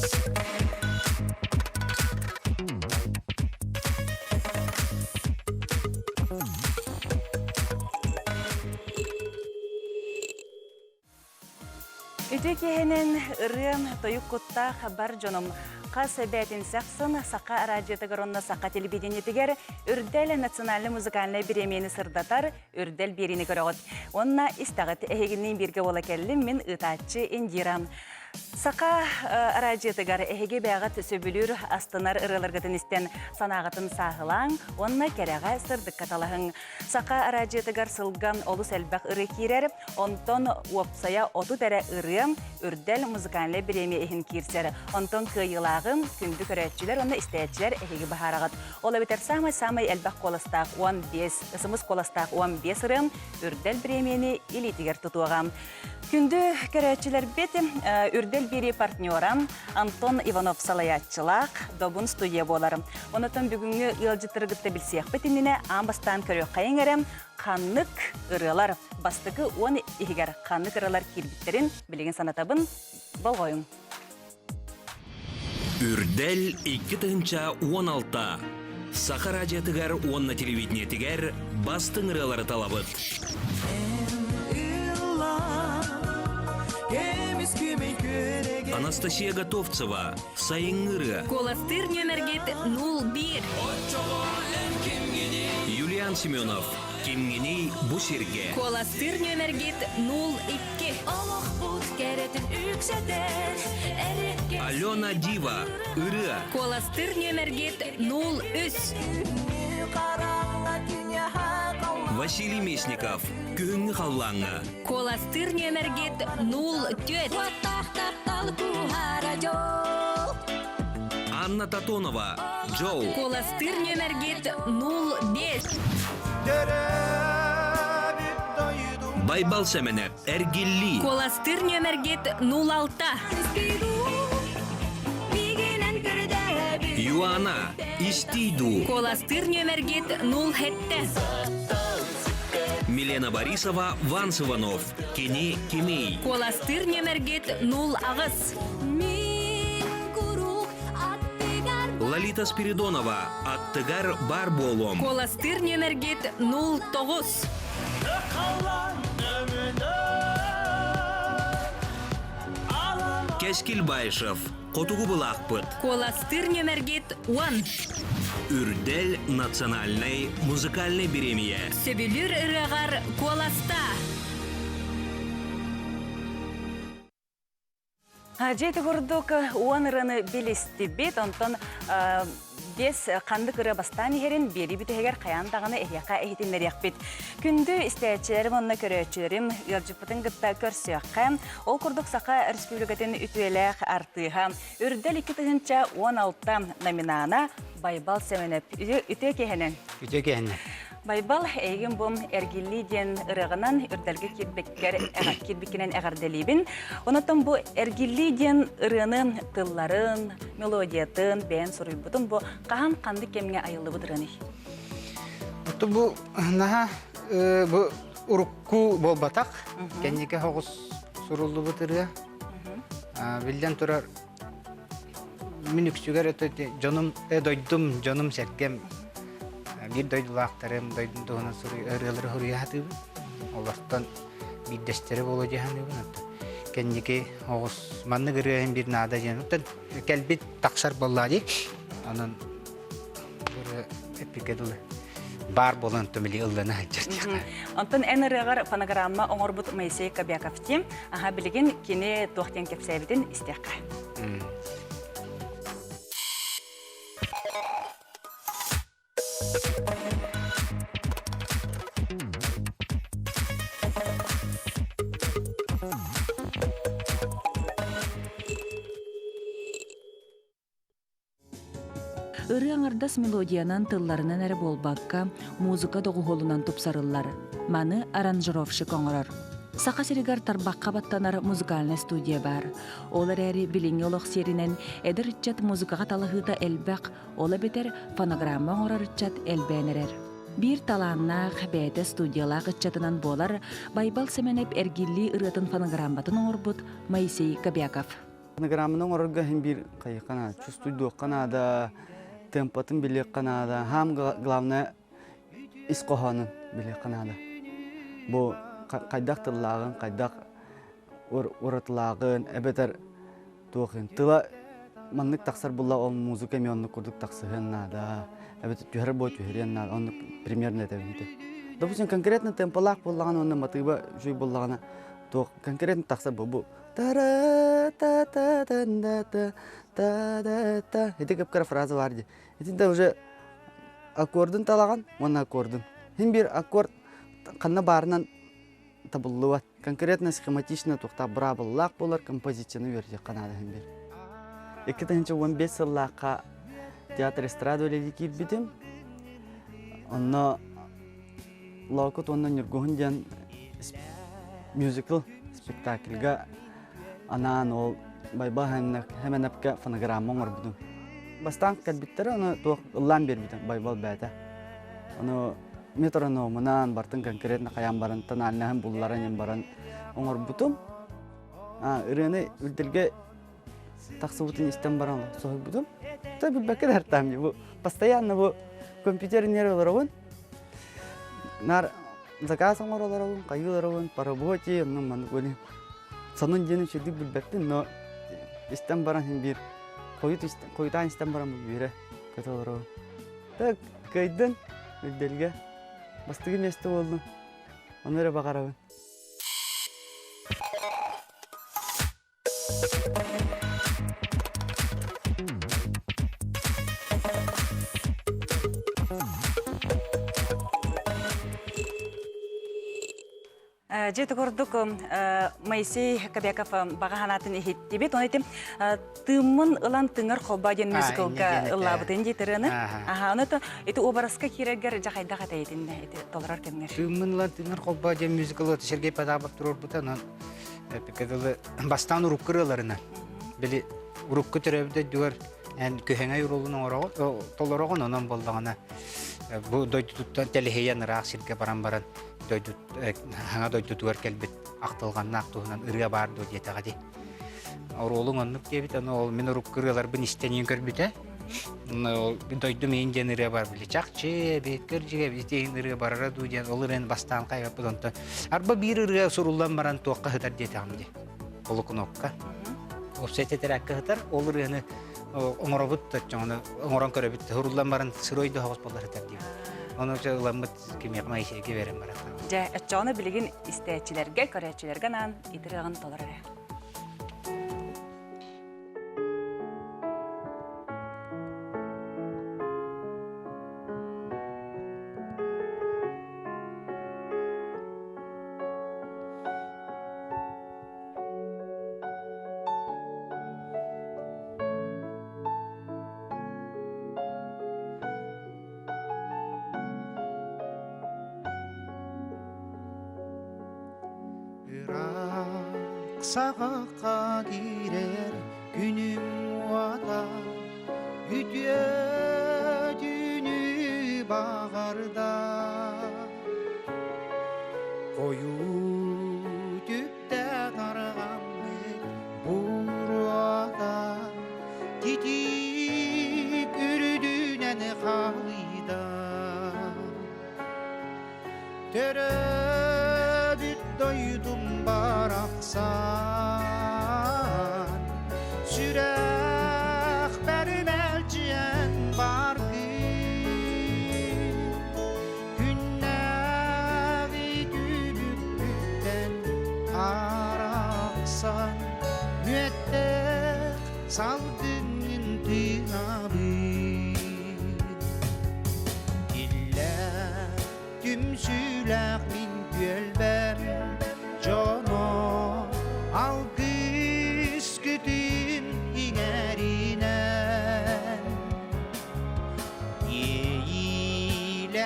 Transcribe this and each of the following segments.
Үтүө киэһэнэн ырыам тойук куттаах бар дьонум хас бээтинсэ ахсын Саха араадьыйатыгар уонна Саха телевидениетигэр Үрдэл национальнай музыкальнай бириэмийэни сырдатар Үрдэл биэриини көрөҕүт. Уонна истэҕит эһигинниин бииргэ буола кэллим мин ыытааччы Индира. Саха араадьыйатыгар эһиги бэйэҕит сөбүлүүр астынар ырыаларгытын истэн санааҕытын сааһылааҥ уонна кэрэҕэ сырдыкка талаһыҥ. Саха араадьыйатыгар сылга олус элбэх ырыа киирэр, онтон уопсайа 30 эрэ ырыа Үрдэл музыкальнай бириэмийэ иһин киирсэр. Онтон кыайыылааҕым күндү көрөөччүлэр уонна истээччилэр эһиги быһаараҕыт. Ол эбэтэр саамай-саамай элбэх куоластаах 15, ысымыс куоластаах 15 ырыам Үрдэл бириэмийэни илиитигэр тутуоҕа. Күндү көрөөччүлэрбит, Үрдэл биэрии партнера Антон Иванов салайааччылаах Добун студия буолар. Онотон бүгүҥҥү ыалдьыттары кытта билсиэхпит иннинэ аан бастаан көрүөххэйиҥ эрэ, ханнык ырыалар бастакы уон иһигэр ханнык ырыалар киирбиттэрин билигин санатабын, болҕойуҥ. Үрдэл 2016 Саха радиотыгар уонна телевидениетигэр бастыҥ ырыалары талабыт. Анастасия Готовцева «Сайыҥҥы ырыа». Куоластыыр нүөмэргит 01. Юлиан Семенов «Кимҥиний бу сиргэ». Куоластыыр нүөмэргит 02. Олохпут кэрэтин үксэтэр Алена Дива «Ырыа». Куоластыыр нүөмэргит 03. Василий Местников «Күһүҥҥү халлааҥҥа». Куоластыыр нүөмэргит 04. Анна Тотонова «Джоу». Куоластыыр нүөмэргит 05. Байбал Сэмэнэп «Эргиллии». Куоластыыр нүөмэргит 06. Юана «Истий дуу». Куоластыыр нүөмэргит 07. Милена Борисова, Ванс Иванов. Кини кимий? Куоластыыр нүөмэргит 08. Лолита Спиридонова, Аттыгар бар буолуом. Куоластыыр нүөмэргит 09. Кэскил Баишев, Хотугу былаахпыт. Куоластыыр нүөмэргит 10. Үрдэл национальнай музыкальнай бириэмийэ. Сөбүлүүр ырыаҕар куоласта. Дьэ ити курдук уон ырыаны билистибит, онтон биэс ханнык ырыа бастаан иһэрин биэрии бүтэһигэр хайаан даҕаны эһиэхэ иһитиннэриэхпит. Күндү истээччилэрим уонна көрөөччүлэрим ыалдьыппытын кытта көрсүөххэ. Ол курдук Саха Республикатын үтүөлээх артыыһа Үрдэл 2016 номинана Байбал Сэмэнэп. Үтүө киэһэнэн. Үтүө киэһэнэн. Байбал, эйигин бу Эргиллии диэн ырыаҕынан үрдэлгэ киирбиккэр киирбиккинэн эҕэрдэлиибин. Онотон бу Эргиллии диэн ырыаны тылларын, мелодиятын бэйэн суруйбутун бу хаһан ханнык кэмҥэ айыллыбыт ырыаный? Оту бу наһаа бу урукку буолбатах, кэнники соҕус суруллубут ырыа. Биллэн турар, мин үксүгэр дьонум, дойдум, дьонум-сэргэм биир дойдулаахтарым дойдум туһунан ырыалары суруйа сатыыбын. Олортон биирдэстэрэ буолуо дии саныыбын. Кэнники оҕус маннык ырыа иһин биир наада диэн. Оттон кэлбит тахсар буоллаа дии. Онон ырыа эппиккэ дылы баар буолан тумили ыллана сылдьар диэххэ. Онтон эн ырыаҕар фонограмма оҥорбут Моисей Кобяковтин, аха билигин кини туох диэн кэпсээбитин истиэххэ. Ырыа аҥардас мелодиянан тылларынан эрэ буолбакка, музыка доҕуһуолунан тупсарыллар. Маны аранжировщик оҥорор. Саха сиригэр тарбахха баттанар музыкальнай студия баар. Ол эрээри билиҥҥи олох сиэринэн эдэр ыччат музыкаҕа талаһыыта элбэх, ол эбэтэр фонограмма оҥорор ыччат элбээн эрэр. Биир талааннаах, бэйэтэ студиялаах ыччатынан буолар Байбал Сэмэнэп эргиллии ырыатын фонограмматын оҥорбут Моисей Кобяков. Фонограмманы оҥорорго иһин биир хайыахха наада, чувствуйдуохха наада, темпатын билиэххэ наада. Хаам главное ис хоһоонун билиэххэ наада. Бу хайдах тыллааҕын, хайдах уратылааҕын, эбэтэр туох тыла маннык тахсар булла ол музыка эмиэ оннук курдук тахсыһыан наада. Эбэтэр түһэр буо түһэриэн наада. Оннук примерно этэбин ити. Допустим, конкретно темпалаах буоллаҕына уонна матыыба үчүгэй буоллаҕына туох конкретно тахсар бу бу та та та та та та та та ити кып-кыра фраза бар дии. Итинтэ уже аккордун талаҕын уонна аккордун. Хин биир аккорд ханна баарынан табыллыбат. Конкретно схематично туохтаах быраабыллаах буолар композицияны үөрэтиэххэ наада иһин биир. 2015 сыллаахха театр эстрада үлэлии киирбитим. Онно Лоокут уонна Ньургуһун диэн мюзикл спектакльга анаан ол Байбал Хэмэнэпкэ фонограмма оҥорбутум. Бастаан кэлбиттэрэ, ону туох ыллаан биэрбитим Байбал бэйэтэ. Ону метрономунан бартын конкретно хайаан баран тональнаһын булларан иһин баран оҥорбутум. Ырыаны үрдэлгэ тахсыбытын истэн баран соһуйбутум. То билбэккэ да артаам бу постоянно бу компьютер нер олоробун. Нар заказ оҥоролоробун, хайыыларабын, по работе, онно маннык были. Сонун диэн үчүгдүк билбэппин, но истэн баран син биир хойут хойутаан истэн баран бу үөрэ көтө олоробун. Так, кыайдын үрдэлгэ. Бастакы миэстэ буоллум. Ону эрэ баҕарабын. Дьэ курдук Моисей Кобяков баҕа санаатын иһиттибит. Оны этим тыыммын ылан тыҥар холба диэн мюзиклга ыллаабытын дии тырыаны. Аха, оны ити образка киирэргэр дьахайдах этейтин ити толорор кэмҥэр. Тыыммын ылан тыҥар холба диэн мюзикл Сергей Потапов туруорбута. Онон дылы бастаан урукку ырыаларынан били урукку төрөөбүт дойдугар эн күһэҥэй уруулун толороҕун онон буоллаҕына бу дойдутуттан тэлэһийэн ыраах сиргэ баран баран дойду хаҥа дойдутугар кэлбит ахтылҕаннаах туһунан ырыа баар дуо диэтэҕэ дии оруолуҥ оннук диэбит ону ол мин урукку ырыаларбын истэн иһин көрбүтэ ол дойдум иһин диэн ырыа бар били чахчы эбит кырдьык эбит иһин ырыа барара дуу диэн ол ырыаны бастаан хайаппыт онтон арба биир ырыа суруллан баран туохха сытар диэтэҕим дии олукунокка уопсай тэтэрээккэ сытар ол ырыаны оҥоробут оччоҕуна оҥорон көрөбүт суруллан баран сырой да оһоҕос буоллар сытар диибит ону ыламмыт кимиэхэ Моисейгэ берэн баран Дьэ, оччоҕуна билигин истээччилэргэ, көрөөччүлэргэ анаан ити ырыаҕын толор эрэ. Ыраах саҕахха киирэр күнүм уота үтүө түүнү баҕарда Хойуу түптэ тарҕаммыт буруота титиик үрдүнэн халыйда Төрөөбүт дойдум барахсан сүрэхпэр мэлдьиэн баргын Күннээҕи түбүкпүттэн арахсан мүөттээх салгыҥҥын тыынабын Иллээх түмсүүлээх мин түөлбэм дьоно алгыс күтүн иҥэринэн Иэйиилээх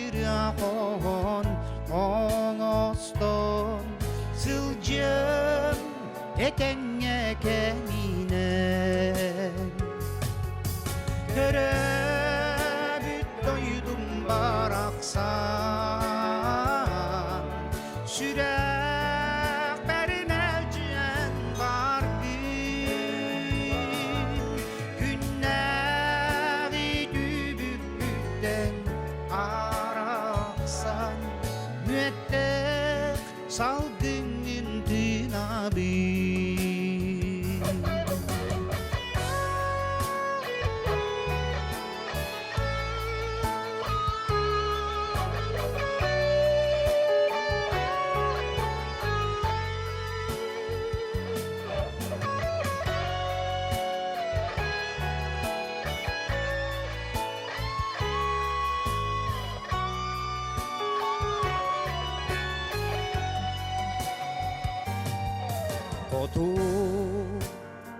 ырыа хоһоон оҥостон сылдьыам этэҥҥэ кэминэн Төрөөбүт дойдум барахсан сүрэхпэр мэлдьиэн баргын. салгыҥҥын тыынабын. Хоту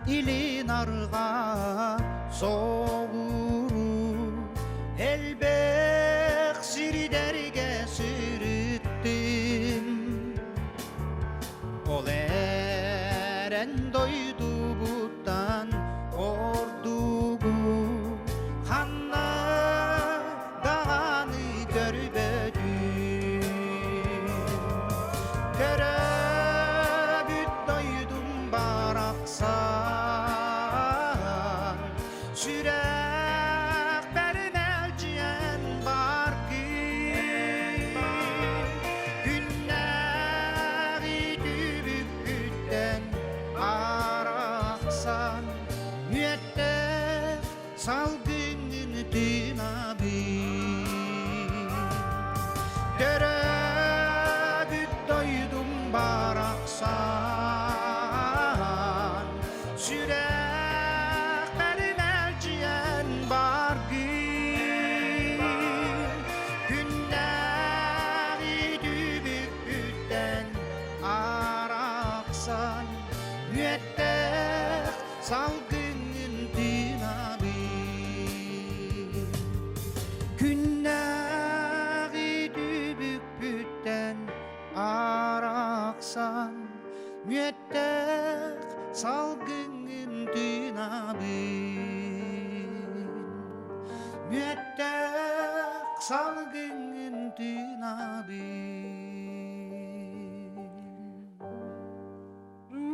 илин арҕаа соҕуруу элбэх сирдэргэ сырыттым. Ол эрэн дойдубуттан ордугу ханна даҕаны көрбөтүм. Төрөөбүт дойдум барахсан, сүрэхпэр мэлдьиэн бар күн. Күннээҕи түбүкпүттэн арахсан, мүөттээх салгыҥҥын тыынабын. Төрөөбүт дойдум барахсан, сүрэхпэр мэлдьийэн баргын. Күннээҕи түбүкпүттэн арахсан, мүөттээх салгыҥҥын тыынабын. Күннээҕи түбүкпүттэн арахсан, мүөттээх салгыҥҥын тыынабын. Мүөттээх салгыҥҥын тыынабын.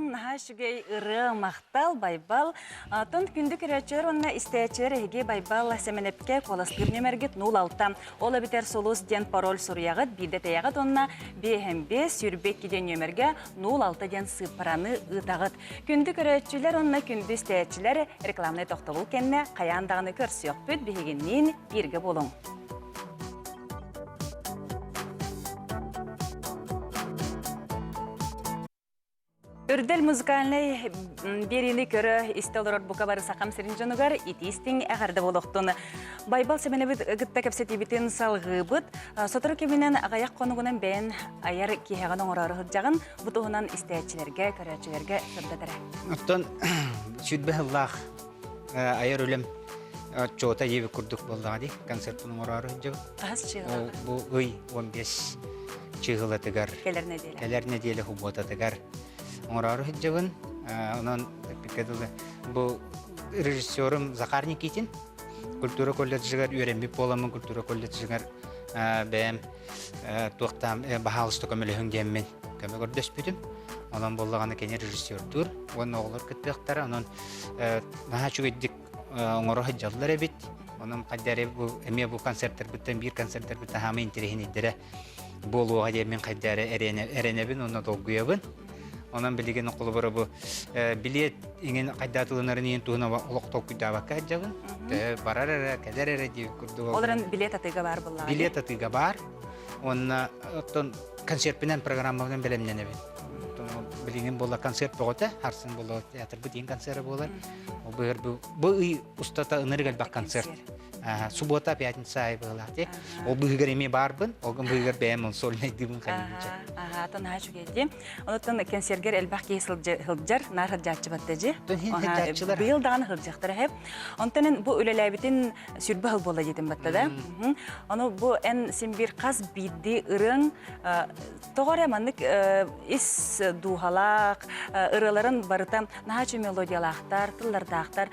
Наһаа үчүгэй ырыа, махтал, Байбал. Оттон күндү көрөөччүлэр уонна истээччилэр эһиги Байбал Сэмэнэпкэ куоластыыр нүөмэргит 06. Ол эбэтэр Сулус диэн пароль суруйаҕыт, биирдэ тэйэҕит уонна 5 22 диэн нүөмэргэ 06 диэн сыыппараны ыытаҕыт. Күндү көрөөччүлэр уонна күндү истээччилэр рекламнай тохтобул кэннэ хайаан даҕаны көрсүөхпүт, биһигинниин бииргэ буолуҥ. Үрдэл музыкальнай биэриини көрө истэ олорор бука бары сахам сирин дьонугар итиистиҥ эҕэрдэ буолуохтун. Байбал Сэмэнэбит кытта кэпсэтиибитин салҕыыбыт. Сотору кэминэн аҕыйах хонугунан бэйэн айар киэһэҕин оҥороору сылдьаҕын. Бу туһунан истээччилэргэ, көрөөччүлэргэ сырдатара. Оттон сүрбэ сыллаах айар үлэм отчуота диэбит курдук буоллаҕа дии концертпын оҥороору сылдьабын. Хаһыс чыһылаҕа? Бу ый 15 чыһылатыгар кэлэр нэдиэлэ кэлэр нэдиэлэ субботатыгар оҥороору сылдьабын. Онон эппиккэ дылы бу режиссерум Захар Никитин культура колледжыгар үөрэммит буоламмын культура колледжыгар бэйэм туохтаам баһаалыста көмөлөһүҥ диэммин көмө көрдөспүтүм. Онон буоллаҕына кини режиссердуур уонна оҕолор кыттыахтара. Онон наһаа үчүгэйдик оҥоро сылдьаллар эбит. Онон хайда эрэ бу эмиэ бу концертарбыттан биир концертарбыттан хаама интэриэһинэйдэрэ буолуоҕа диэн мин хайда эрэ эрэнэбин уонна долгуйабын. Онон билигин холобура бу билиэт иҥин хайда атыланарын иһин туһунан олох толкуйдаабакка сылдьабын. Барар эрэ, кэлэр эрэ диэбит курдук. Ол эрэн билиэт атыыга баар буоллаҕа. Билиэт атыыга баар. Уонна оттон концертпинэн программабынан бэлэмнэнэбин. Билигин буолла концерт бөҕөтө, харсын буолла театрбыт иин концерт буолар. Ол быһыр бу ый устата ынырык элбэх концерт. Суббота, пятница айы быһылаах дии. Ол быһыгар эмиэ баарбын, ол быһыгар бэйэм ол сольнайдыыбын хайыыбын. Аха, тон наһаа үчүгэй дии. Онуттан кэнсиэргэр элбэх киһи сылдьар, наар сылдьааччы батта дии. Быйыл даҕаны сылдьыахтара хэп. Онтон эн бу үлэлээбитин сүрбэ сыл буолла диэтим батта да. Ону бу эн син биир хас биирдии ырыаҥ тоҕо эрэ маннык ис дууһалаах ырыаларын барыта наһаа үчүгэй мелодиялаахтар, тыллардаахтар.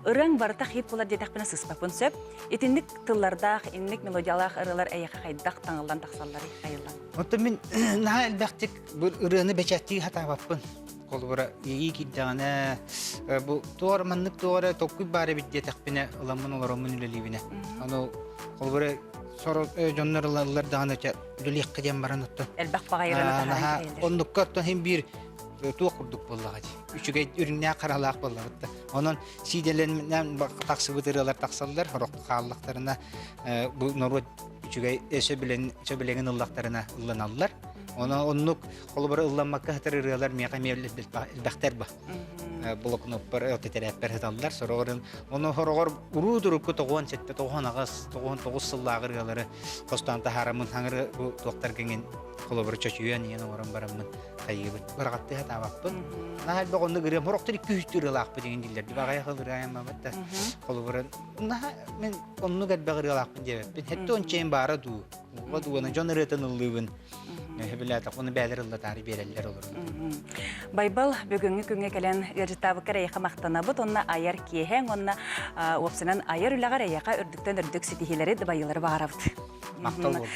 Ырыаҥ барыта хит буолар диэтэхпинэ сыспаппын сөп. Итинник тыллардаах, инник мелодиялаах ырыалар эйиэхэ хайдах таҥыллан тахсалларый, айыллан? Оттон мин наһаа элбэхтик бу ырыаны бэчээттии сатаабаппын. Холобура, иэйии киирдэҕинэ, бу туох эрэ маннык туох эрэ толкуй баар эбит диэтэхпинэ, ыламмын олороммун үлэлиибинэ. Ону холобура. Сорох дьоннор ылаллар даҕаны чэ үлэлиэххэ диэн баран оттон. Элбэх баҕайыраны таһааран кэриэлэр. Оннукка оттон иһин биир туох курдук буоллаҕа дии. Үчүгэй үрүҥнээх харалаах буоллабыт да. Онон сиидэлэнэн тахсыбыт ырыалар тахсаллар, сорох хааллахтарына бу норуот үчүгэй сөбүлэҥин ыллахтарына ылланаллар. Онон оннук холобура ылламмакка сытар ырыалар миэхэ эмиэ элбэхтэр ба. Блокноппар, тэтэрээппэр сыталлар. Сороҕор ону хороҕор уруу турукку 97, 98, 99 сыллааҕы ырыалары хостоон таһаараммын хаҥыры бу туохтарга иҥин холобура чочуйан иэн оҥорон бараммын хайыыбын. Быраҕаттыы сатаабаппын. Наһаа элбэх оннук ырыам сорохтор икки үстүү ырыалаахпыт иҥин дииллэр. Аҕыйах ырыа да холобура наһаа мен оннук элбэх ырыалаахпын диэбэппин. Хэттэ ончейн баара дуу. Уга дууна дьон ырыатын ыллыыбын. Сөбүлээтэх оны бээлэр ыллатаары биэрэллэр олорун. Байбал бүгүҥҥү күҥҥэ кэлэн ыалдьыттаабыккар эйиэхэ махтанабыт уонна айар киэһэҥ уонна уопсанан айар үлэҕэр эйиэхэ үрдүктэн үрдүк ситиһиилэри дабайыылары баҕарабыт. Махтал буоллун.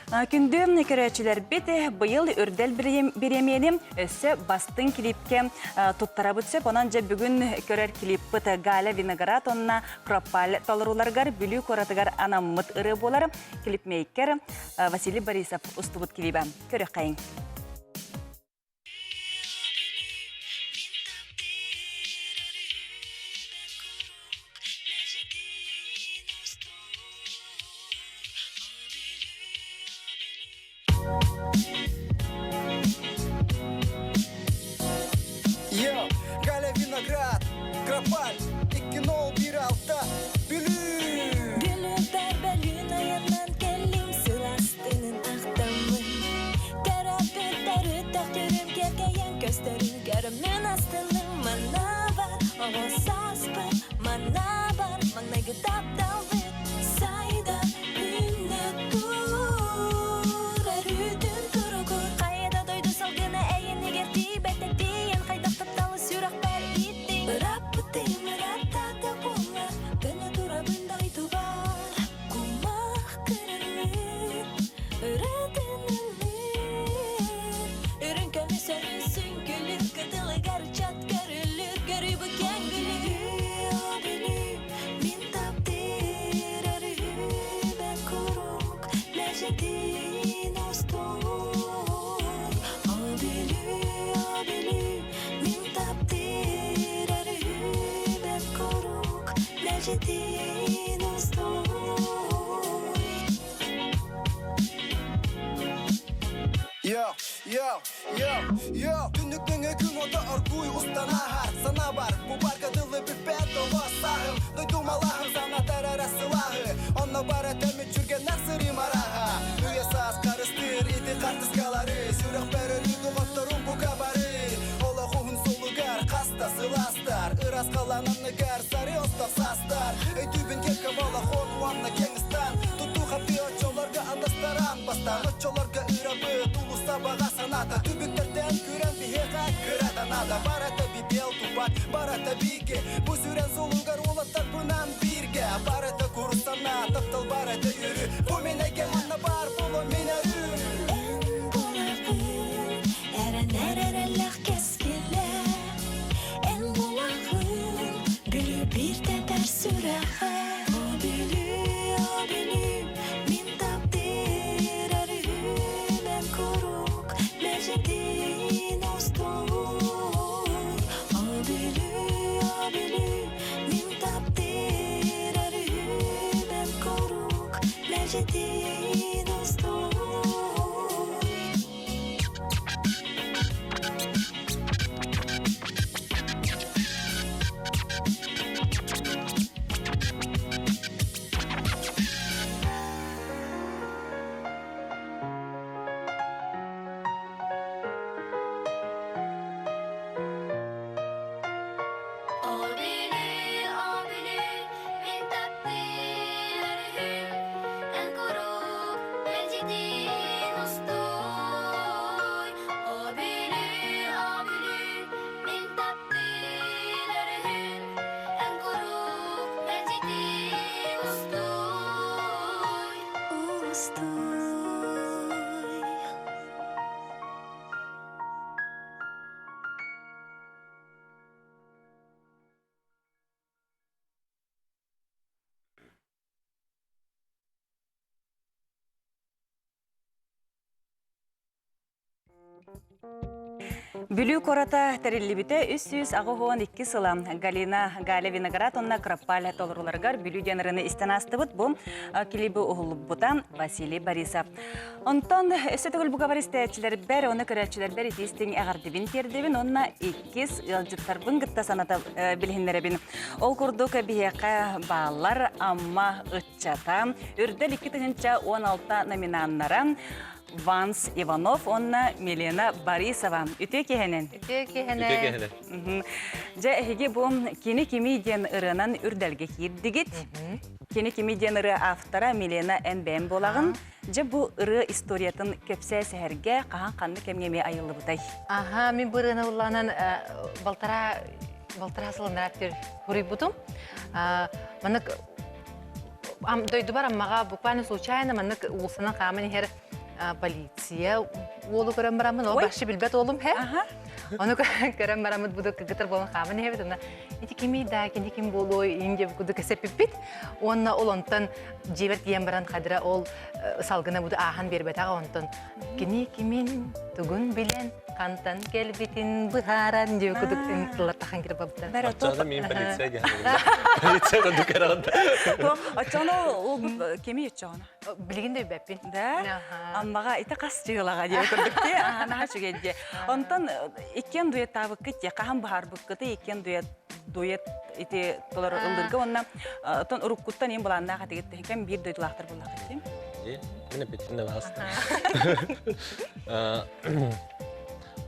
Күндү көрөөччүлэрбит быйыл үрдэл бириэмийэни өссө бастыҥ клипкэ туттарабыт сөп. Онон дьэ бүгүн көрөр клиппыт Галя Виноград уонна Кропаль толорууларыгар Бүлүү куоратыгар анаммыт ырыа буолар. Клипмейкер Василий Борисов устубут клиба. Көрүөххэйиҥ. Йо, Галя Виноград, Кропаль, икки нол 1 6, Бүлүү! Бүлүүбэр бөлүүн айаннан кэллим сыластынын ахтаммын Төрөппүттэр үтөхтүрүм киэркэйэн көстөрүн көрөммүн астынным Манна бар, оҕо сааспыт, манна бар, маҥнайгы тапталбыт Сайда үүнэ тур, өрүүтүн туругур Хайа да дойду салгына эйэнигэр тиийбэтэ тиийэн Хайдах тапталы сүрэхпэр ииттиҥ Ыраппытым ырааттаата буолла Көнө турабын дойдубар Кумах кырылыыр, ырыатын ыллыыр Үрүҥ көмүс өрүсүн күлүк кытылыгар чат көрүллүр Көрүү бу киэҥ Бүлүү, Бүлүү, мин таптыыр өрүһүбэр куруук Мэлдьитин устун О Бүлүү, о Бүлүү, мин таптыыр өрүһүбэр куруук Мэлдьитин устун Йо, йо, йо, йо Түннүк нөҥүө күн ото оргууй устан ааһар Санаа бар, бу барга дылы бүппэт оҕо сааһым Дойду малааһым санатар эрэ сылааһы Онно бара тэмүчүргэннэх сырыым арааһа Үйэ саас харыстыыр ити хартыскалары Сүрэхпэр өлүү доҕотторум бука бары Олох уһун суолугар хаста сылаастар Ырас халаан анныгар сары остох саастар Өйдүүбүн кэккэ балахон уонна кэҥистан Тутуу хапты оччолорго атастаран Бастаан оччолорго ырабыт улуста баҕа санаата Түбүктэртэн күрэн биһиэхэ кырата наада Барата бибиэл туппат, барата бииргэ Бу сүрэн суолугар уолаттарбынан бииргэ Барата курус санаа, таптал барата үөрүү Бу мин эйгэм манна баар буолуо мин өрүү Эн буолаҕын эрэнэр эрэллээх кэскилэ Эн буолаҕын Бүлүү биир тэбэр сүрэҕэ О Бүлүү, о Бүлүү, мин таптыыр өрүһүм эн куруук мэлдьитин устун О Бүлүү, о Бүлүү, мин таптыыр. Бүлүү куората тэриллибитэ 382 сыла Галина Галя Виноград уонна Крапаль толоруларыгар Бүлүү диэн ырыаны истэн аастыбыт. Бу клиби уһуллубута Василий Борисов. Онтон өссө төгүл бука истээччилэрбэр, уонна көрөөччүлэрбэр итиистиҥ эҕэрдибин тиэрдэбин уонна иккис ыалдьыттарбын кытта саната билиһиннэрэбин. Ол курдук биһиэхэ бааллар Амма ыччата, Үрдэл 2016 номинаннара Ванс Иванов уонна Милена Борисова. Үтүө киһинэн. Үтүө киһинэн. Дьэ, эһиги бу «Кини кими» диэн ырыанан үрдэлгэ киирдигит. «Кини кими» диэн ырыа автора Милена эн бэйэм буолаҕын. Дьэ, бу ырыа историятын кэпсээ сэһэргэ хаһан ханнык кэмҥэ эмиэ айыллыбытай? Аха, мин бу ырыаны ыллаанан балтараа балтараа сылыннара хуруйбутум. Маннык дойдубар Аммаҕа буквально случайно маннык уулусанан хааман иһэр полиция уолу көрөн бараммын, ол бахшы билбэт уолум хэ. Ону көрөн бараммыт буду кыгытар буолан хааман иһэбит, онно ити кимий да, кини ким буолуой, иин диэбит курдук кэсэппиппит. Уонна ол онтон дьиэбэр тиийэн баран хадыра ол салгына буду ааһан биэрбэтэҕэ онтон кини кимин тугун билэн хантан кэлбитин быһааран диэбит курдук тыллар тахан киирэ барбыта. Оччоҕуна мин полиция диэн полиция курдук көрөҕүн. Оччоҕуна ол кими оччоҕуна? Билигин да өйбөппүн. Да? Аммаҕа ити хас дьыалаҕа диэбит курдук дии. Аһанаһа үчүгэй дии. Онтон иккиэн дуэттаабыккыт дии, хаһан быһаарбыккытый иккиэн дуэт дуэт ити толору ыллырга уонна оттон уруккуттан ең былааннаах этигит кэм биир дойдулаахтар буоллаххыт дии. Дии, мин эппитин да баҕаста.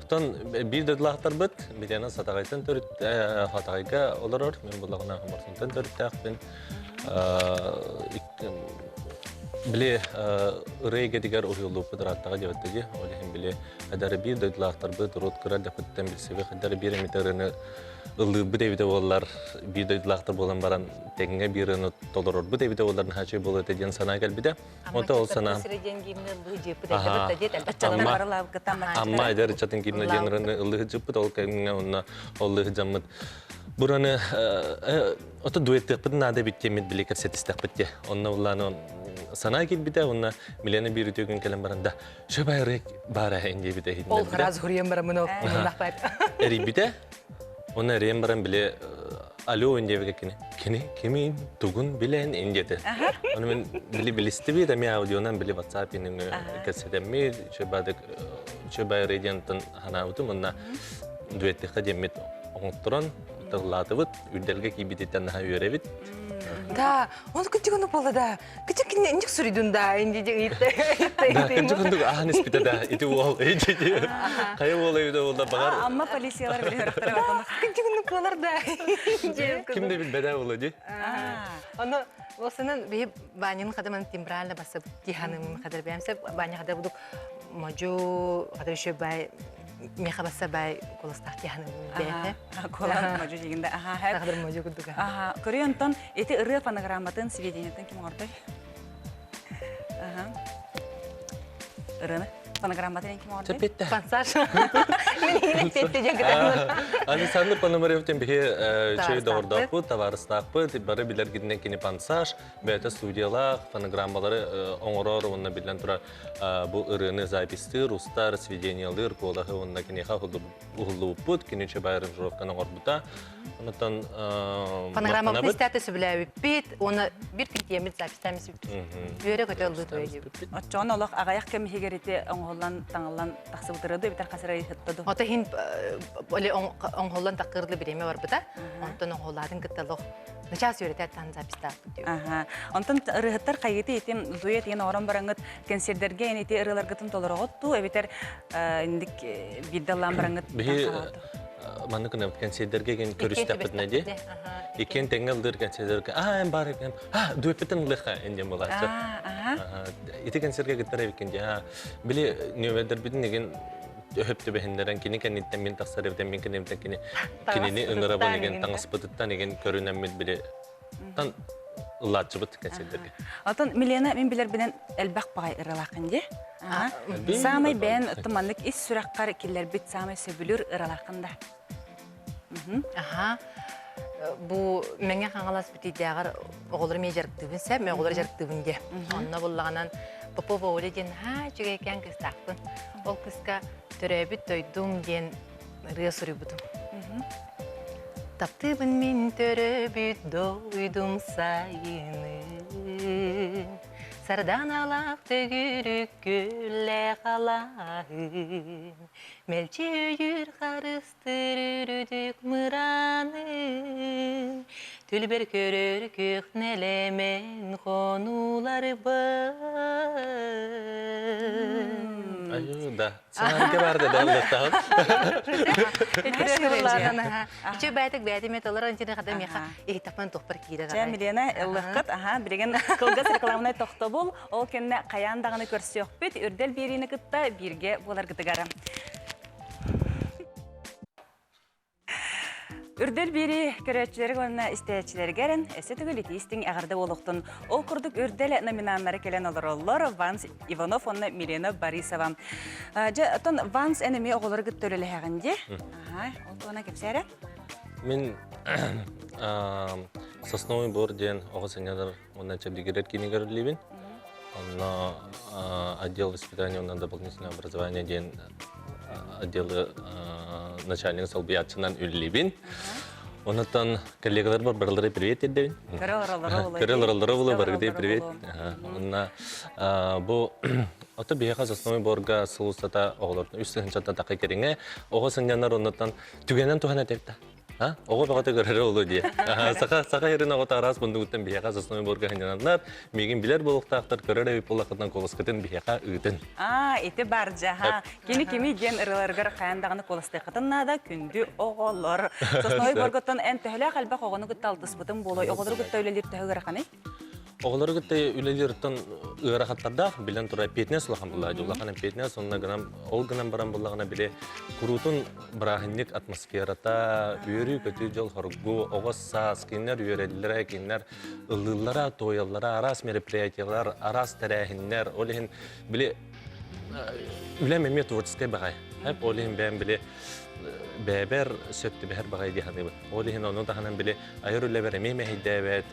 Оттон биир дойдулаахтарбыт Милена Сатаҕайтан төрүт Хатаҕайга олорор, мин буллаҕына Морсунтан төрүттээхпин. Били ырыа эйгэтигэр уһуйуллубуппут ырааттаҕа диэбэттэ дии. Ол иһин били хайдары биир дойдулаахтарбыт урут кыра эрдэхпиттэн билсиби хайдары биир эмит ырыаны ыллыырбыт эбитэ буоллар, биир дойдулаахтар буолан баран тэҥҥэ биир ырыаны толорорбут эбитэ буоллар наһаа үчүгэй буолуо этэ диэн санаа кэлбитэ. Онто ол санаа Амма эдэр ыччатын гимна диэн ырыаны ыллыы дьыппыт ол кэмҥэ онно ол дьаммыт бураны ото дуэттыахпытын наада эбит диэммит били кэпсэтистэхпит дии. Онно улааны санаа киирбитэ, онно Милена биир үтүө күн кэлэн баран да шөбай ырыа баара эн диэбитэ Ол раз хуруйан бараммын ол Эрийбитэ. Онно эрийэн баран били алло ин диэбикэ кини. Кини кимин тугун билэн ин диэтэ. Ону мен били билистибит эми аудионан били WhatsApp инин кэпсэтэммит чөбадык чөбай ырыа ханаабытым онна дуэттихха диэммит оҥотторон тыллаатыбыт үрдэлгэ киирбититтэн наһаа үөрэбит. Да, он кытыгыны буолла да. Кытык инник суруйдун да, инди ыйытта. Да, кытык кындык ахан испите да, ити уол, ити хайа уол эбитэ буолла багар. Амма полициялар билиһөрөхтөрө бартан. Кытыгыны буолар да. Ким да билбэдэ буолла ди. Ону осынан биһи Ванин хадаман тембрально басып тиханым хадар бәмсеп Ваня хадар будук мажу хадар еще бай меха баса бай колостах тиханым бәхе. Колан мажу дегенде аха. Хадар мажу кудуга. Аха, көрү онтон ити ырыа фонограмматын сведениятын ким оҥордой? Аха. Ырыаны фонограмматын ким оҥордой? Чепетте. Пансаж. Мен иһинэ петте диэн кытаанар. Александр Пономаревтен биһи чөй доҕордоохпут, табаарыстаахпыт, бары билэргитинэн кини пансаж, бэйэтэ студиялаах, фонограммалары оҥорор уонна биллэн турар бу ырыаны запистыыр, устар, сведениялыыр, куолаһы уонна киниэхэ уһуллубуппут, кини чөбай аранжировканы оҥорбута. Онтон Фонограммабытын истээте сөбүлээбиппит, уонна бир киртиэммит запистаамисиппит. Үөрэ көтө ыллыы туйа диэбиппит. Оччоҕун олох аҕыйах кэм иһигэр ити оҥоһуллан таҥыллан тахсыбытыра дуу эбэтэр хас эрэ ыһытта дуу? Ото иһин оле оҥоһуллан таккырлы бириэмэ барбыта. Онтон оҥоһуллаатын кытта олох начаас үөрэтэ тан запистааппыт диэбит. Аха. Онтон ырыһыттар хайыты ити дуэт иһин оҥорон бараҥҥыт кэнсиэрдэргэ эн ити ырыаларгытын толороҕут дуу эбэтэр индик биирдэ ыллаан бараҥҥыт Биһи маннык гынабыт кэнсиэрдэргэ кэн көрүстэхпитинэ дии. Иккиэн тэҥҥэ ыллыыр кэнсиэрдэргэ аа эн баар эбиккин аа дуэппитин ыллыахха эн диэн буолааччы. Ити кэнсиэргэ кыттар эбиккин дии. Били нүөмэрдэрбитин игин өһөп түбэһиннэрэн кини кэнниттэн мин тахсар эбитэн мин кэнниттэн кини кинини ыҥырабын игин таҥаспытыттан игин көрүнэммит били тан ыллааччыбыт кэнсиэрдэргэ. Отон Милена мин билэрбинэн элбэх баҕай ыралааххын дии. Саамай бэйэн маннык ис сүрэххэр киллэрбит саамай сөбүлүүр ыралааххын да. Аха. Бу Мэҥэ Хаҥалас бүтүйдээҕэр оҕолору эмиэ дьарыктыыбын сөп, мен оҕолору дьарыктыыбын диэ. Онно буллаҕынан Попова Оля диэн наһаа үчүгэйкээн кыыстаахпын. Ол кыыска Төрөөбүт дойдум диэн ырыа суруйбутум. Таптыыбын мин төрөөбүт дойдум сайынын, Сарданалаах төгүрүк күллээх алааһын, Мэлдьи өйүүр харыстыыр үрдүк мыраанын, Түлбэр көрөр күөх нэлэмэн хонууларбын. Айыы да. Сценарийга бар да дәллеттаһын. Үчү бээтик бээтиме толорон итини хата миэхэ иһиттахпын тухпар киирэр. Чэ, Милена, ыллыккыт, аха, билигин кылгас рекламнай тохтобул, ол кэннэ хайаан даҕаны көрсүөхпүт, үрдэл биэриини кытта бииргэ буоларгытыгар. Үрдэл биэрии көрөөччүлэргэ уонна истээччилэргэ өссө төгүл итии-истиҥ эҕэрдэ буолуохтун. Ол курдук Үрдэл номинаннара кэлэн олороллор Ванс Иванов уонна Милена Борисова. Дьэ, оттон Ванс эн эмиэ оҕолору кытта үлэлэһэҕин дии. Аха, ол туһунан кэпсээ эрэ. Мин Сосновый бор диэн оҕо сынньанар уонна чэбдигирэр киинигэр үлэлиибин. Онно отдел воспитания уонна дополнительного образования диэн отделы начальник солбуйааччынан үлэлиибин. Оннуттан коллегаларбар барылары привет тиэрдэбин. Көрө олороллоро буолуо, барыгытай привет. Онна бу ото биһиэхэ сосновый борга сыл устата оҕолортон үс тыһыынчаттан тахха кэриҥэ оҕо сынньанар оннуттан түгэнэн туһан этэртэ. Оҕо бөҕөтө көрөрө олу дии. Саха саха ерин оҕото араас муннугуттан биһиэхэ сосновый борга сынньананнар, миигин билэр буолуохтаахтар, көрөр эбит буоллаххытынан куоласкытын биһиэхэ ыытын. Аа, ити бар дьаһа. Кини кими диэн ырыларыгар хайан даҕаны куоластыаххытын наада, күндү оҕолор. Сосновый борготтон эн төһөлөөх элбэх оҕону кытта алтыспытым буолуой, оҕолору кытта үлэлиир төһө ыараханый? Оҕолору кытта үлэлииртэн ыарахаттардаах, билэн турар эппиэтинэс улахан буоллаҕа. Улахан эппиэтинэс, онно гынан, ол гынан баран буоллаҕына били куруутун бырааһынньык атмосферата, үөрүү-көтүү дьол хоргу, оҕо саас, кинилэр үөрэллэрэ, кинилэр ыллыыллара, туойаллара, араас мероприятиялар, араас тэрээһиннэр, ол иһин били үлэм эмиэ творческай баҕай. Ол иһин бэйэм били бэйэбэр сөп түбэһэр баҕай дии саныыбын. Ол иһин ону таһынан били айар үлэбэр эмиэ мэһэйдээбэт,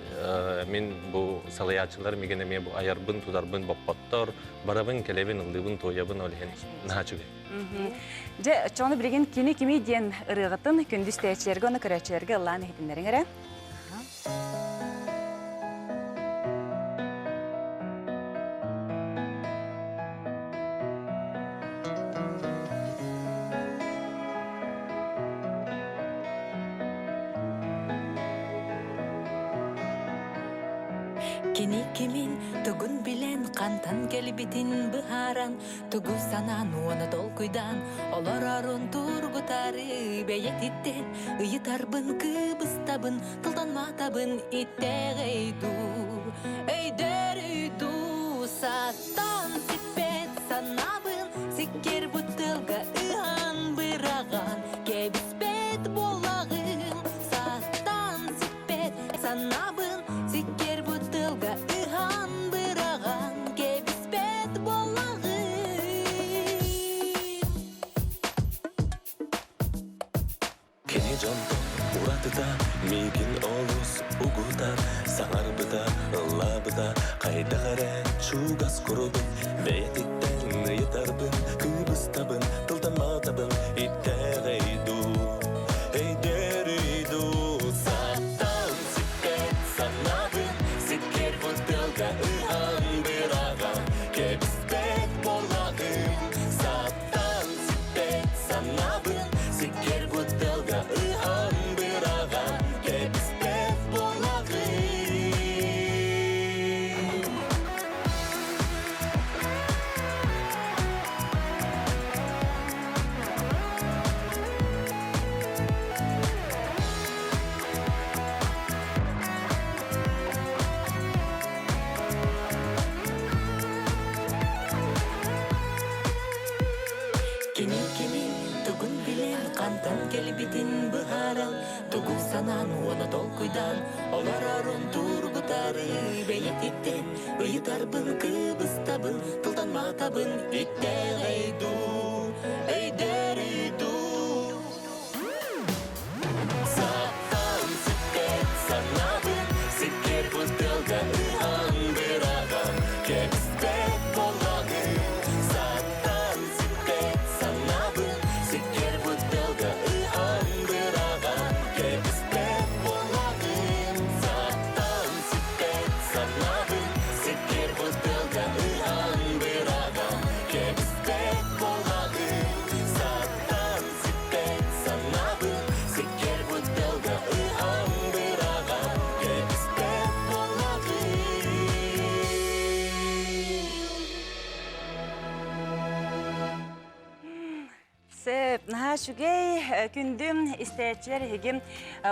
мин бу салайааччылар мигин эмиэ бу айарбын, тутарбын боппоттор, барабын, кэлэбин, ыллыыбын, туойабын, ол иһин наһаа үчүгэй. Дьэ, оччоҕуна билигин кини кимий диэн ырыаҕытын күндү истээччилэргэ уонна көрөөччүлэргэ ыллаан иһитиннэриҥ эрэ. Кини кимин, тугун билэн, хантан кэлбитин быһааран, тугу санаан уона толкуйдаан, олорорун тургутары бэйэтиттэн ыйытарбын кыбыстабын, тылтан матабын итэҕэй дуу, өйдөрүй дуу, саттан сиппэт санаабын, сиккиэр бытылга ыһан быраҕан, кэбиспэт буолаҕым, саттан сиппэт санаабын, сиккиэр бытылга ыһан быраҕан, кэбиспэт буолаҕым. Кини дьонтон уратыта миигин олус угутар, саҥарбыта, ыллаабыта, хайдах эрэ чугас курдук бэйэтиттэн ыйытарбын, кыбыстабын, тылтан матабын, итэҕэй дуу, өйдөрүй дуу, саттан сиппэт санаабын, сиккиэр бытыалга ыһан быраҕан, кэбиспэт буолаҕым, саттан сиппэт санаабын, сиккиэр бытыалга ыһан быраҕан, кэбиспэт буолаҕым. Кини кимин, тугун билэн, хантан кэлбитин быһааран, тугу санаан уона толкуйдаан, олорорун тургутары бэйэтиттэн ыйытарбын, кыбыстабын, тылтан матабын, итэҕэй дуу, өйдөрүй дуу. Саттан сиппэт санаабын, сиккиэр бытыалга ыһан быраҕан, кэбиспэт буолаҕын. Саттан сиппэт санаабын, Наһаа үчүгэй күндүм истээччилэр эһиги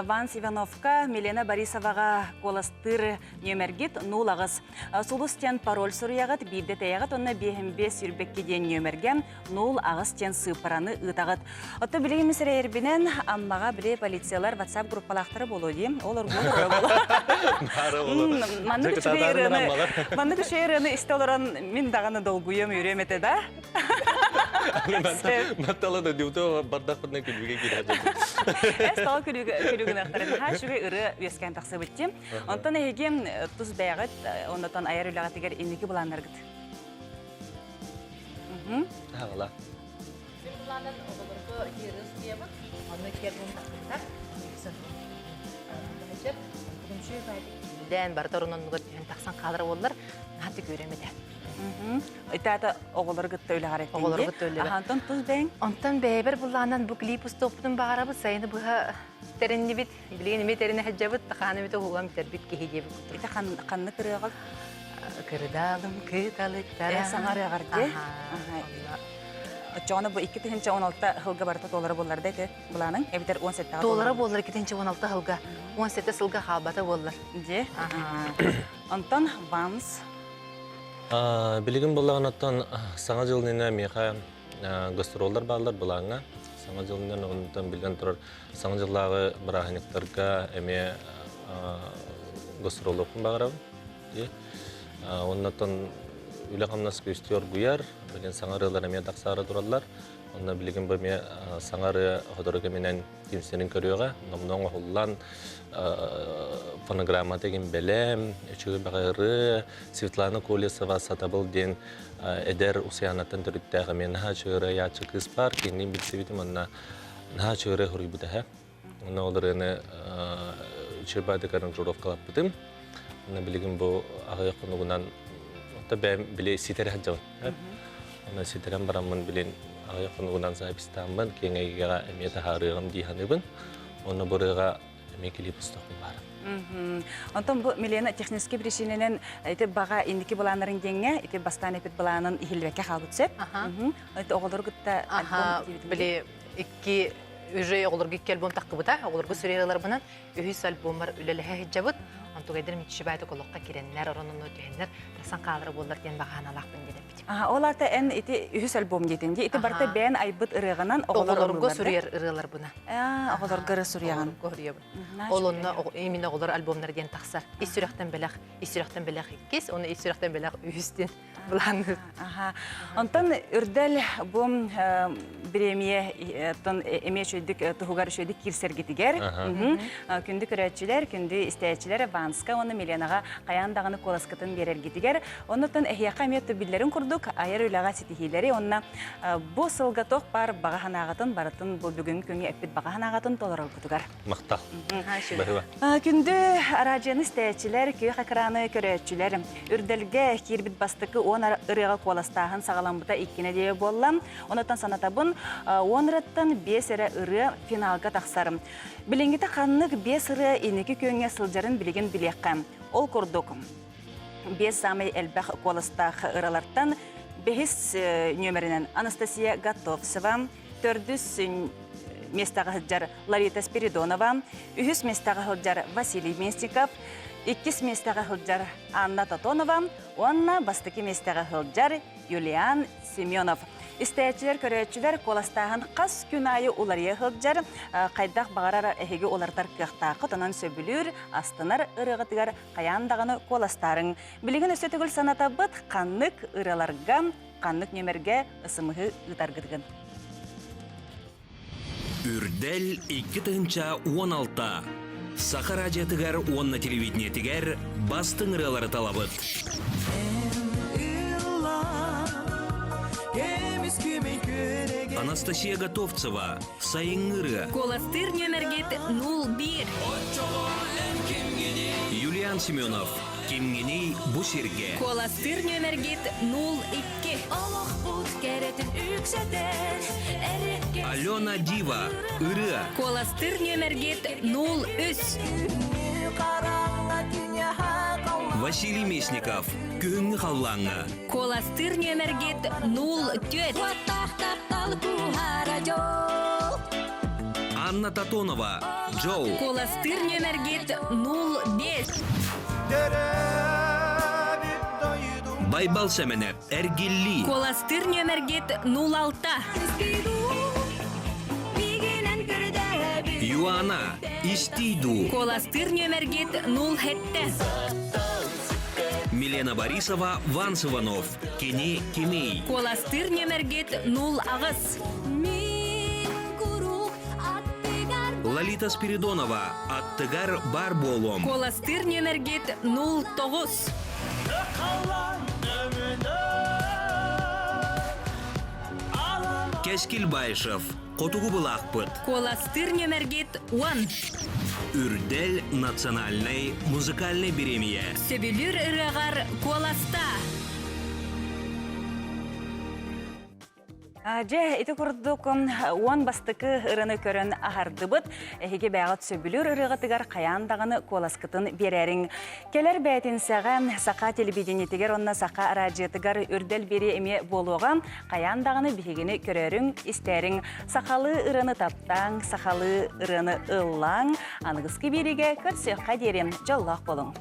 Ванс Ивановка, Милена Борисоваҕа куоластыыр нүөмэргит 08. Сулус диэн пароль суруйаҕыт, биирдэ тэйэҕит уонна биэһин биэс сүүрбэкки диэн нүөмэргэ 08 диэн сыыппараны ыытаҕыт. Отто билигин мин сэрэйэрбинэн Аммаҕа били полициялар WhatsApp группалаахтара буолуо дии. Ол оргуон орро буолуо. Маннык үчүгэй ырыаны маннык үчүгэй ырыаны истэ олорон мин даҕаны долгуйуом үөрүөм этэ да. Маттала да диуто бардахпытына күлүүгэ киирэр. Эс тоҕо күлүүгүнэхтэрин наһаа үчүгэй ырыа үөскээн тахсыбыт дии. Онтон эһиги тус бэйэҕит оннотон айар үлэҕитигэр инники былааннаргыт? Аҕала. Мин былаанын оҕолорго ырыа суруйабын. Онно икки альбом тахсыбыта. Дээн барыта орун-оннугар түһэн тахсан хаалар буоллар, наһаа түгүөрүм этэ. Итаата оҕолору кытта үлэҕэр эттиҥ Оҕолору кытта үлэҕэр. Онтон тус бэйэҥ? Онтон бэйэбэр былаанан бу клип устуохпутун баҕарабыт, сайыны быһа тэриннибит. Билигин эмиэ тэринэ сылдьабыт, хааны эмитэ уһулан бүтэрбит киһи диэбит курдук. Ити ханнык ырыаҕыл? Кырдаалым кыталыктара. Саҥа ырыаҕар дии. Оччоҕуна бу 2016 сылга барыта туолара буоллар да ити былааныҥ эбэтэр 17-ҕэ Туолара буоллар 2016 сылга. 17 сылга хаалбата буоллар. Дьэ. Онтон Ванс Билигин буоллаҕына Саҥа дьыл иннинэ миэхэ гастроллар бааллар былааҥҥа. Саҥа дьыл иннинэ онтон биллэн турар Саҥа дьыллааҕы бырааһынньыктарга эмиэ гастроллуохпун баҕарабын. Оннотон үлэ-хамнас күстүү оргуйар, билигин саҥа ырыалар эмиэ тахсаары тураллар. Онно билигин бу эмиэ саҥа ырыа сотору кэминэн кимсэнин көрүөҕэ. Номнуо оҥоһуллан фонограмма тегин бэлэм, үчүгэй баҕа ырыа, Светлана Колесова Сатабыл диэн эдэр Усуйаанаттан төрүттээх эмиэ наһаа үчүгэй ырыайааччы кыыс баар. Кинини билсибитим онно наһаа үчүгэй ырыа суруйбут эһэ. Онно ол ырыаны үчүгэй баайдык аранжировкалаппытым. Онно билигин бу аҕыйах хонугунан онто бэйэм били ситэрэ сылдьабын. Онон ситэрэн бараммын билин аҕыйах хонугунан записьтааммын киэҥ эйгэҕэ эмиэ таһаарыаҕым дии саныыбын. Онно бу ырыаҕа эмиэ клип устуохпун баара. Онтон бу Милена техническэй причинэнэн ити баҕа инники былааннарын диэҥҥэ ити бастаан эпит былаанын иһиллибэккэ хаалбыт сөп. Ити оҕолору кытта альбом били икки уже оҕолорго икки альбом таххыбыта оҕолорго суруйаларбынан үһүс альбоммар үлэлэһэ сылдьабыт онтугайдар миччибаатык олоххо кирэннэр орононно түһэннэр тахсан хаалара буоллар диэн баҕаналаахпын диэн эппитим. Ол аата эн ити үһүс альбом диэтин дии ити барыта бэйэн айбыт ырыаҕынан оҕолорго суруйар ырыаларбына. Оҕолорго ырыа суруйаҕын. Оҕолорго Ол онно именно оҕолор альбомнар диэн тахсар. Ис сүрэхтэн бэлэх, ис сүрэхтэн бэлэх иккис, оны ис сүрэхтэн бэлэх үһүс диэн былаанныыр. Онтон Үрдэл бу бириэмийэ эмиэ үчүгэйдик туһугар үчүгэйдик киирсэргитигэр күндү көрөөччүлэр, күндү истээччилэр Ванска уонна Миленаҕа хайаан даҕаны куоласкытын биэрэргитигэр, оннуттан эһиэхэ эмиэ биллэрин курдук айар үлэҕэ ситиһиилэри уонна бу сылга туох баар баҕа санааҕытын барытын бу бүгүҥҥү күҥҥэ эппит баҕа санааҕытын толороргутугар. Махтал. Баһыба. Күндү араадьыйаны истээччилэр, күөх экраны көрөөччүлэр, Үрдэлгэ киирбит бастакы 10 ырыаҕа куоластааһын саҕаламмыта икки нэдиэлэ буолла. Онтон санатабын, 10 ырыаттан 5 эрэ ырыа финалга тахсар. Билиҥҥитэ ханнык 5 ырыа инники күөҥҥэ сылдьарын билигин билиэххэ. Ол курдук, биэс саамай элбэх куоластаах ыралартан бэһис нүөмэринэн Анастасия Готовцева, төрдүс миэстэҕэ сылдьар Ларита Спиридонова, үһүс миэстэҕэ сылдьар Василий Местников, иккис миэстэҕэ сылдьар Анна Тотонова уонна бастакы миэстэҕэ сылдьар Юлиан Семенов. Истээччилэр, көрөөччүлэр куоластааһын хас күн аайы уларыйа сылдьар, хайдах баҕарар эһиги уларытар кыахтааххыт, онон сөбүлүүр, астынар ырыаҕытыгар хайаан даҕаны куоластаарыҥ. Билигин өссө төгүл санатабыт, ханнык ырыаларга ханнык нүөмэргэ ысымыһы ыытаргытыгын. Үрдэл 2016 Саха радиотыгар уонна телевидениетигэр бастыҥ ырыалары талабыт. Анастасия Готовцева Сайыҥҥы ырыа. Куоластыыр нүөмэргит 01. Юлиан Семенов Кимҥиний бу сиргэ? Куоластыыр нүөмэргит 02. Олохпут кэрэтин үксэтэр Алена Дива ырыа. Куоластыыр нүөмэргит 03. Василий Местников Күһүҥҥү халлааҥҥа. Куоластыыр нүөмэргит 04. Таптал куһара дьол. Анна Татонова, Джоу. Куоластыыр нүөмэргит 05. Байбал Сэмэнэп, Эргиллии. Куоластыыр нүөмэргит 06. Юана, Истийду. Куоластыыр нүөмэргит 07. Милена Борисова, Ванс Иванов. Кини кимий? Куоластыыр нүөмэргит 08. Лолита Спиридонова, Аттыгар бар буолуом. Куоластыыр нүөмэргит 09. Кэскил Баишев, Хотугу былаахпыт. Куоластыыр нүөмэргит 10. Үрдэл национальнай музыкальнай бириэмийэ. Сөбүлүүр ырыаҕар куоласта. Дьэ, ити курдук уон бастакы ырыаны көрөн аһардыбыт. Эһиги бэйэҕит сөбүлүүр ырыаҕытыгар хайаан даҕаны куоласкытын биэрэриҥ. Кэлэр бээтинсэҕэ Саха телевидениетигэр уонна Саха араадьыйатыгар үрдэл биэрии эмиэ буолуоҕа. Хайаан даҕаны биһигини көрөөрүҥ, истээриҥ. Сахалыы ырыаны таптааҥ, сахалыы ырыаны ыллааҥ. Аныгыскы биэриигэ көрсүөххэ диэри дьоллоох буолуҥ.